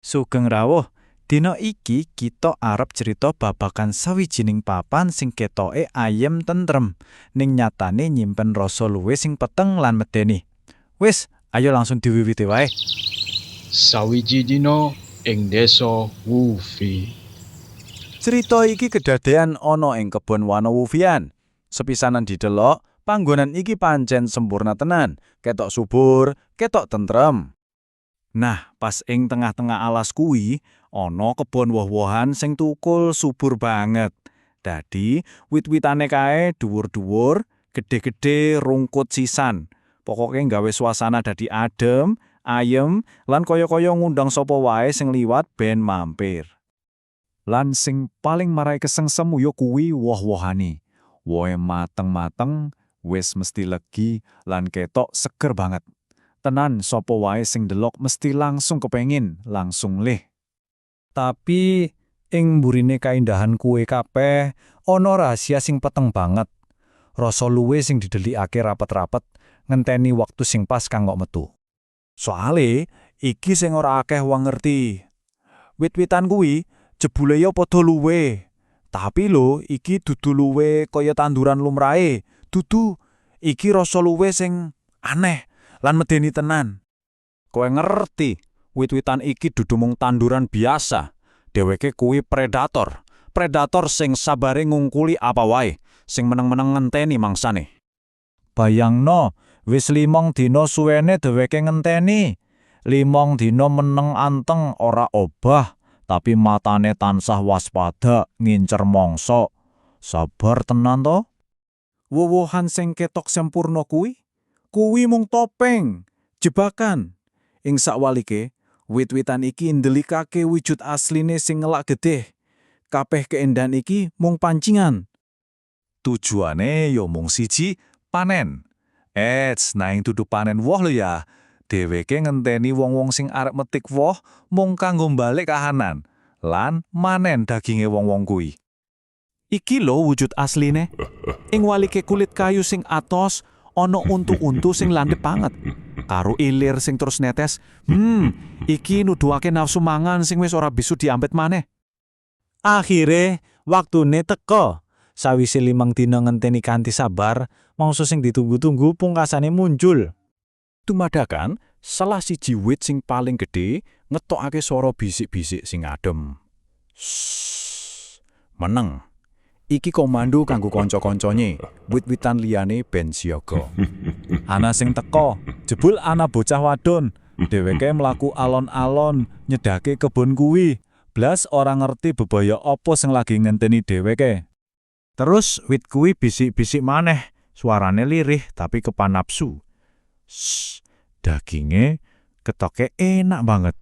Sugeng rawuh. Dina iki kita arep crita babagan sawijining papan sing ketoke ayem tentrem, ning nyatane nyimpen rasa luwe sing peteng lan medeni. Wis, ayo langsung diwiwiti wae. Sawiji dina ing desa Wufi. Crita iki kedadean ana ing kebon wana Wufian. Sepisanan didelok, panggonan iki pancen sempurna tenan, ketok subur, ketok tentrem. Nah, pas ing tengah-tengah alas kuwi, ana kebon woh-wohan sing tukul subur banget. Dadi, wit-witane kae dhuwur-dhuwur, gedhe-gedhe rungkut sisan. Pokoke nggawe suasana dadi adem, ayem, lan kaya-kaya ngundang sapa wae sing liwat ben mampir. Lan sing paling marai kesengsem yo kuwi woh-wohane. Wohe mateng-mateng, wis mesti legi lan ketok seger banget. Tenan, sapa wae sing delok mesti langsung kepengin, langsung lih. Tapi ing mburine kaindahan kuwe kabeh ana rahasia sing peteng banget. Rasa luwe sing didelikake rapet-rapet ngenteni waktu sing pas kanggo metu. Soale iki sing ora akeh wong ngerti. Wit-witan kuwi jebule ya padha luwe. Tapi lho, iki dudu luwe kaya tanduran lumrahe. Dudu, iki rasa luwe sing aneh lan medeni tenan. Kowe ngerti, wit-witan iki dudu mung tanduran biasa. Dheweke kuwi predator. Predator sing sabare ngungkuli apa wae, sing meneng-meneng ngenteni mangsane. Bayangno, wis 5 dina suwene dheweke ngenteni. 5 dina meneng anteng ora obah, tapi matane tansah waspada ngincer mangsa. Sabar tenan to? Wowohan sing ketok sempurna kuwi, kuwi mung topeng, jebakan. Ing sakwalike, wit-witan iki ndelikake wujud asline sing ngelak getih. Kabeh keindahan iki mung pancingan. Tujuane yo mung siji, panen. Eits, nanging dudu panen woh lho ya. Dheweke ngenteni wong-wong sing arep metik woh mung kanggo balik kahanan lan manen daginge wong-wong kuwi. Iki lho wujud asline. Ing walike kulit kayu sing atos, ana untu-untu sing landhep banget. Karo ilir sing terus netes. Iki nuduhake nafsu mangan sing wis ora bisa diampet maneh. Akhire, waktune teko. Sawise 5 dina ngenteni kanthi sabar, mangsa sing ditunggu-tunggu pungkasane muncul. Dumadakan, salah siji wit sing paling gedhe ngetokake swara bisik-bisik sing adem. Shhh, meneng. Iki komando kanggo kanca-kancane, wit-witan liyane ben siaga. Ana sing teko, jebul ana bocah wadon. Dheweke mlaku alon-alon nyedhake kebon kuwi. Blas ora ngerti bebaya apa sing lagi ngenteni dheweke. Terus wit kuwi bisik-bisik maneh, suarane lirih tapi kepak nafsu. Shh, daginge ketoke enak banget.